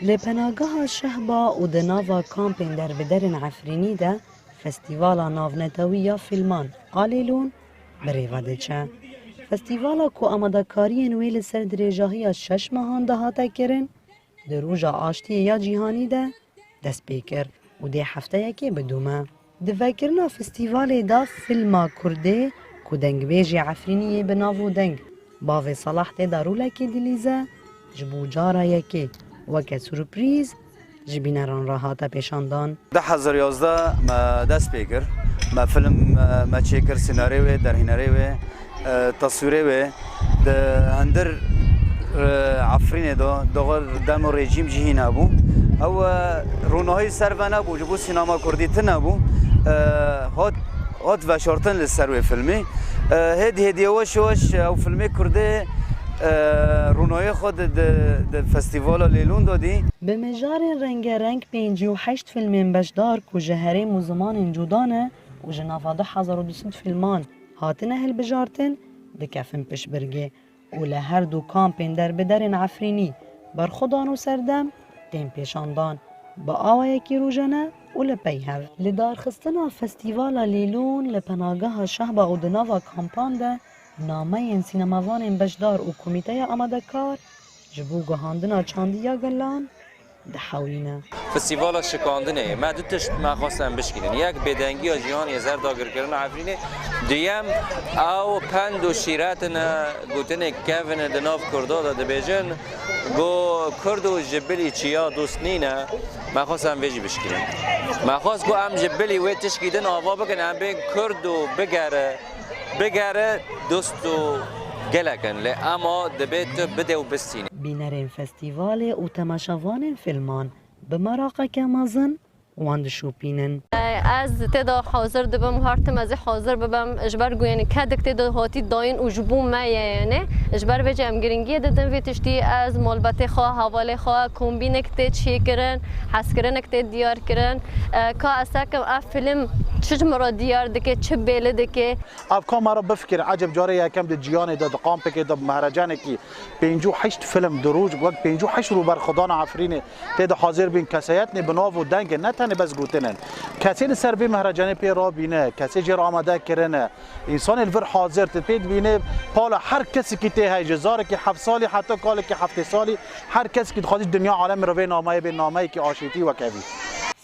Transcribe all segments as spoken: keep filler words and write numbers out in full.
Li penageha Şehba û di nava kampên derbiderên Efrînî de Festîvala Navnetewî ya Fîlman a Lêlûn bi rê ve diçe. Festîvala ku amadekariyên wê li ser dirêjahiya şeş mehan de hate kirin, di Roja Aştiyê ya Cîhanî de dest pê kir û dê hefteyekê bidûme. Di vekirina festîvalê de fîlma kurdê ku dengbêjê Efrîniyê bi nav û deng Bavê Salah tê de rolekê dilîze, ji bo cara yekê weke surprîz ji bîneran re hate pêşandan. Du hezar yazdeh me dest pê kir. Me film, e, me çêkir, senarê wê, derhênerê wê, e, teswîrê wê. Di hundir, e, Efrînê de, doğru dem û rejîm cihî nebû. Ew, e, ronahî ser ve nebû, ji bo sînema kurdî tune bû. E, hat, hat veşartin li ser wê filmî. E, hêdî hêdî yavaş yavaş ew filmê kurdê, e, ronahiyê xwe di, di, di festîvala Lêlûn de dî. Bi mijarên rengereng pêncî û heşt filmên beşdar ku ji herêm û zimanên cuda ne û ji nava du hezar û du sed filman hatine hilbijartin, dikefin piştbirgê û li her du kampên derbiderên Efrînî berxwedan û serdem tên pêşandan, bi awayekî rojane û li pey hev. Li darxistina Festîvala Lêlûn li penageha Şehba û di nava kampan de nameyên sînemavanên beşdar û komîteya amadekar ji bo guhandina çandiya gelan dihewîne. Festîvala şikandinê ye. Me du tişt me xwest em bişkînin. Yek, bêdengiya cîhanê li ser dagirkirina Efrînê. Duyem, ew pend û şîret in e, gotinên kevin in di nav Kurda de dibêjin, ku Kurd û ji bilî çiya dost nîne. Me xwest em vê jî bişkînin. Me xwest ku em ji bilî wê tişkî din ava bikin, em bên Kurd û bigere, bigere dost û gelek in. Lê ema dibê tu bidê û bistînî. Bînerên festîvalê û temaşevanên filman bi meraqeke mezin wan dişopînin. Ez tê de hazir dibim, her tim ez ê hazir bibim, ji ber ku, yanî, kedik tê de hatî dayîn û ji bo me ye, yanî. Ji ber vê jî em giringiyê didin vê tiştî. Ez malbatê xwe, hevalê xwe, kombînek tê çêkirin, hezkirinek tê diyar kirin. E, ka ez sekim ev film çi ji min re diyar dike, çi bêli dike. Ev ka me re bifikire, ecêb carê yekem di cîhanê de, di kampekê de, bi mehrecenekî pêncî û heşt film di roj, wek pêncî û heşt rû berxwedana Efrînê tê de hazir bîn, kesayetnê bi nav û deng in, ne tenê bes gotin in. Kesê li ser vê mehrecenê pê rabîne, kesê jê re amade kirine, însanê li vir hazir, tu pê dibînê pala her kesekî tê heye, ji zarekî heft salî heta kalekî heftê salî, her kesekî dixwazî dinya alemê re vê nameyê bê nameyekî aşîtî wek evî.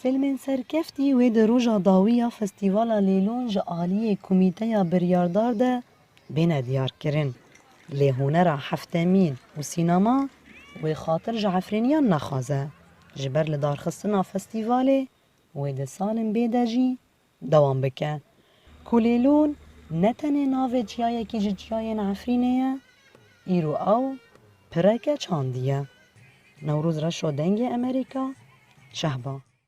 Filmên serkeftî wê di roja dawî ya Festîvala Lêlûn ji aliyê komîteya biryardar de bêne diyarkirin. Lê hunera heftemîn û sînema wê xatir ji Efrîniyan nexwaze. Ji ber li darxistina festîvalê wê di salên bê de jî dewam bike. Ku Lêlûn ne tenê navê çiyayekî ji çiyayên Efrînê ye, îro ew pireke çandî ye. Newroz Reşo, Dengê Emerîka, Şehba.